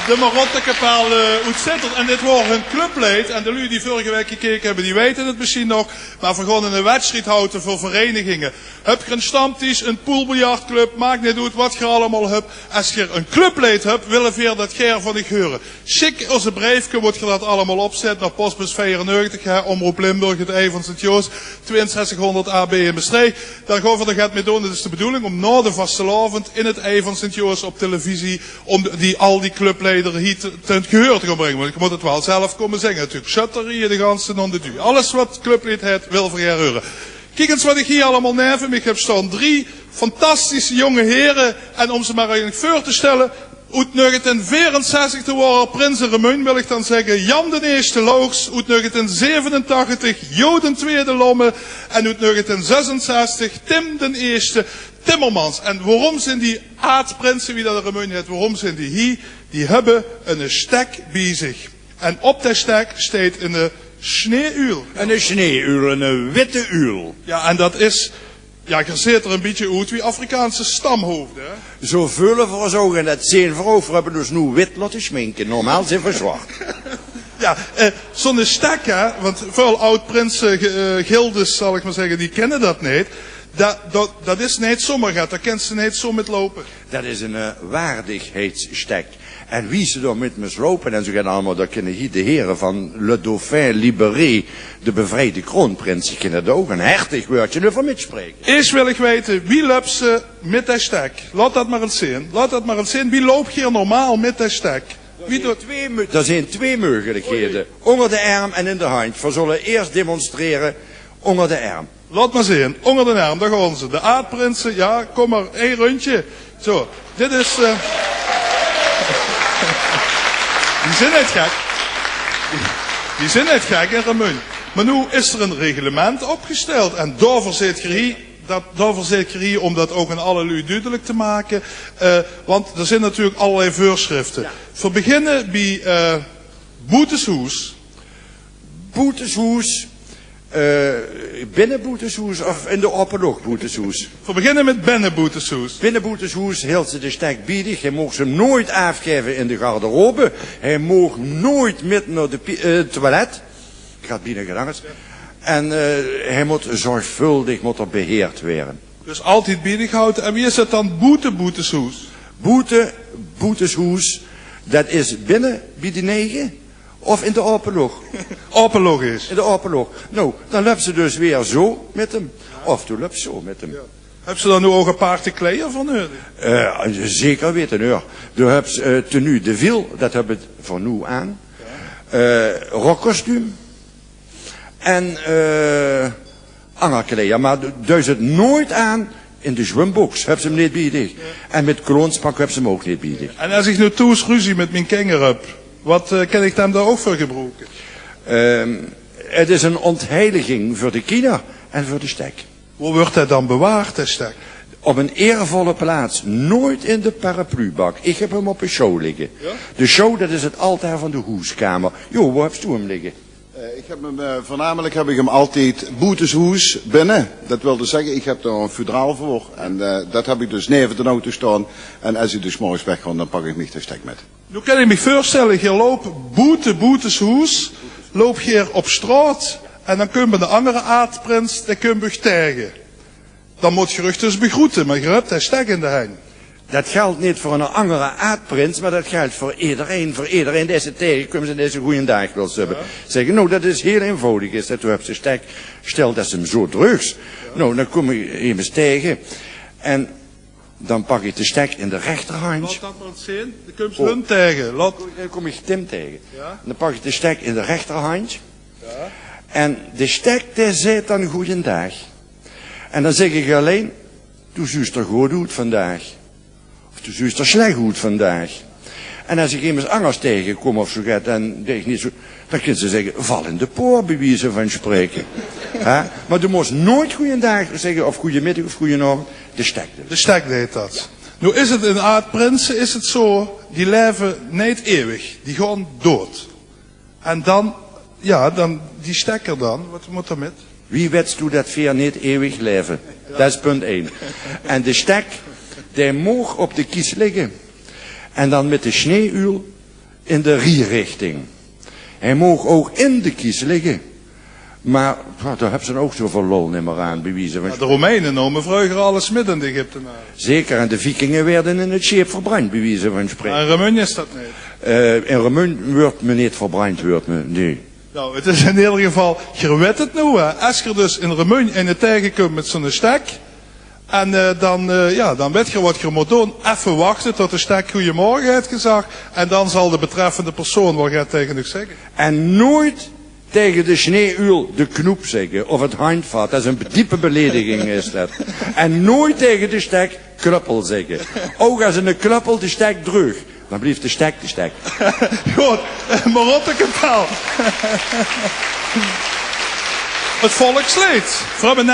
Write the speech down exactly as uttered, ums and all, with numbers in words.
De Marottekapel, eh, oet Zitterd. En dit waor hun clubleed. En de luuj die vörrige waek gekeke höbbe, die weite 't mesjiens nog. Mer veer gaon 'ne wedsjtried haoje veur vereiniginge. Höb geer 'n stamtiesj, 'n poolbiljartclub, maak neet oet wat geer allemaol höb. Es geer 'n clubleed höb, wille veer dat gaer van uch heure. Sjik ós e breefke, mót geer dat allemaol opzètte, nao postbus veerennegentig, hè, Omroep Limburg, 't Ei van Sint-Joos, twieënzestighoonderd A B in Mestreech. Dan gaon veer d'r get mit doon. 't Is de bedoeling óm nao de vastelaovend in 't Ei van Sint-Joos op televisie, óm die, al die clubleeder hie te, ten gehuur te gaon bringe. Want geer mót 't waal zelf kómme zinge natuurlik. Sjötterieje, de ganse nondedü. Alles wat clubleed heet, wille veer gaer heure. Kiek ins wat ich hie allemaol neve mich höb staon. Drie fantastische jónge here. En óm ze mer eigelik veur te stelle, oet negentieën veerenzestig, toen waor 'r prins in Remunj, wil ich dan zègke, Jan d'n Ierste Loogs, oet negentieën zevenentachtig Jo d'n Twiede Lomme en oet negentieën zesenzestig Tim d'n Ierste Timmermans. En waorom zeen die aad-prinse, wie dat in Remunj heet, waorom zeen die hie? Die höbbe 'ne sjtek bie zich. En op dae sjtek sjteit 'ne sjnee-uul. 'Ne sjnee-uul, 'ne witte uul. Jao, en dat is, jao, geer zeet d'r e bietje oet wie Afrikaanse stamhoofde, hè? Zoe veule veer ós ouch en dat zeen veer ouch. Veer höbbe ós noe wit laote sjminke. Normaal zeen veer zwart. Jao, eh, zoe'n sjtek, hè, want väöl aad-prinse, ge-, eh, gildes, zal ich mer zègke, die kinne dat neet. Dat, dat, dat is neet zomer get, dao kins se neet zoe mit loupe. Dat is 'ne, eh, waardigheidssjtek. En wie se dao mit mós loupe en zoe get allemaol, dao kinne hie de here van Le Dauphin Libéré, de bevriejde kroonprins, die kinne dao ouch e hertig wäördje euver mitsjpraeke. Ieësj wil ich weite, wie löps se mit dae sjtek? Laot dat mer ins zeen. Laot dat mer ins zeen. Wie loup geer normaal mit dae sjtek? Wie doot... D'r zeen twee meugelikhede. Ónger de erm en in de handj. Veer zölle ieësj demonstrere ónger de erm. Laot mer zeen, ónger d'n erm, dao gaon ze. De aad-prinse, jao, kóm mer, ein rundje. Zoe, dit is, eh, die zeen neet gek. Die zeen neet gek in Remunj. Mer noe is d'r e reglement opgesteld en daoveur zeet geer hie, dat, daoveur zeet geer hie óm dat ouch aan alle luuj dudelik te make. Eh, want d'r zeen natuurlik allerlei veursjrifte. Jao. Veer beginne bie, eh, boeteshoes. Boeteshoes, eh, binne boeteshoes of in de aope loch boeteshoes? Veer beginne mit binne boeteshoes. Binne boeteshoes hèls se de sjtek bie dich. Hae maag 'm noeats aafgaeve in de garderobe. Hae maag noeats mit nao de pi-, eh, toilet. Ich had bienao gedach. En, eh, hae mót zörgvuldig, mót 'r beheerd waere. Dus altied bie dich haoje. En wie is 't dan boete boeteshoes? Boete boeteshoes, dat is binne bie de nege of in de aope loch? Aope loch is. In de aope loch. Noe, dan löps se dus weer zoe mit 'm. Of doe löps zoe mit 'm. Jao. Höbs se dao noe ouch aparte kleier veur nudig? Eh, zeker weite, huur. Doe höbs, eh, tenue de ville, dat höbbe v'r noe aan. Jao. Eh, rokkostuum. En, eh, anger kleier, mer d-, duis 't noeats aan in de zwumboks, höbs se 'm neet bie dich. Jao. En mit clownspak höbs se 'm ouch neet bie dich. En es ich noe thoes ruzie mit mien kinger höb, wat, eh, kin ich 'm dao ouch veur gebroeke? Ehm, 't Is 'n ontheiliging veur de kinger en veur de sjtek. Wo wuuert 'r dan bewaard, de sjtek? Op 'n eervolle plaats, noeats in de paraplubak. Ich höb 'm op de sjouw ligke. Jao? De sjouw, dat is 't altaar van de hoeskamer. Jo, wo höbs doe 'm ligke? Eh, ich höb 'm, eh, veurnamelik höb ich 'm altied boeteshoes binne. Dat wil dus zègke, ich höb dao 'n foudraal veur. En, eh, dat höb ich dus neve d'n auto sjtaon. En es ich dus 's morges weggaon, dan pak ich mich de sjtek mit. Noe kin ich mich veursjtelle, geer loup boete, boeteshoes, loup geer op sjtraot en dan kump 'nen angere aad-prins, dae kump uch taenge. Dan mót geer uch dus begroete, mer geer höb de sjtek in de henj. Dat geldj neet veur 'nen angere aad-prins, mer dat geldj veur ederein. Veur ederein dae se taengekums en dae se goojendaag wils höbbe. Jao. Zègke, noe, dat is hieël einvoudig, is dat. Doe höbs de sjtek, sjtel dat se 'm zoe dreugs. Jao. Noe, dan kóm ich emes taenge. En dan pak ich de sjtek in de rechterhandj. Laot dat mer ins zeen. Dan kums se hun taenge. Laot... Dan kóm ich Tim taenge. Jao. Dan pak ich de sjtek in de rechterhandj. Jao. En de sjtek, dae zaet dan goojendaag. En dan zègk ich allein: "Doe zuus d'r good oet vandaag." Of: "Doe zuus d'r sjlech oet vandaag." En es ich emes angers taengekóm of zoe get, dan deit ich neet zoe, dan kins se zègke: "Val in de poor", bie wieze van sjpraeke. Hè? Mer doe mós noeats goojendaag zègke, of goojemiddig, of goojenaovend. De sjtek deit 't. De sjtek deit dat. Noe is 't in aad-prinse, is 't zoe, die laeve neet iewig. Die gaon doead. En dan, jao, dan, die sjtek dan, wat mót d'r mit? Wie wèts doe dat veer neet iewig laeve? Dat is punt ein. En de sjtek, dae maog op de kis ligke. En dan mit de sneeuwuul in de rierichting. Hae moog ouch in de kies ligke. Mer, ja, dao höbbe ze ouch zoväöl lol nimmer aan, bie wieze van... Ja, de Romeine nome vreuger alles mit in de Egyptenare. Zeker, en de Vikinge woorte in 't sjeep verbrandj, bie wieze van spraeke. Mer in Remunj is dat neet. Eh, in Remunj wuuert me neet verbrandj, wuuert me, nee. Nou, 't is in eder geval, geer wit 't noe, hè. Es geer dus in Remunj eine taegekump mit zoe'ne stek, en, eh, dan, eh, ja, dan wit geer wat geer mót doon. Effe wachte tot de stek goeiemorge haet gezag. En dan zal de betreffende persoon waal get taege uch zègke. En noeats taege de sneeuwuul de knoep zègke of 't handjvat. Dat is ein diepe belediging, is dat. En noeats taege de stek klöppel zègke. Ouch es eine klöppel de stek dreug, dan blief de stek de stek. Good, Marotte Kapel. 't Volksleed. V'r höbbe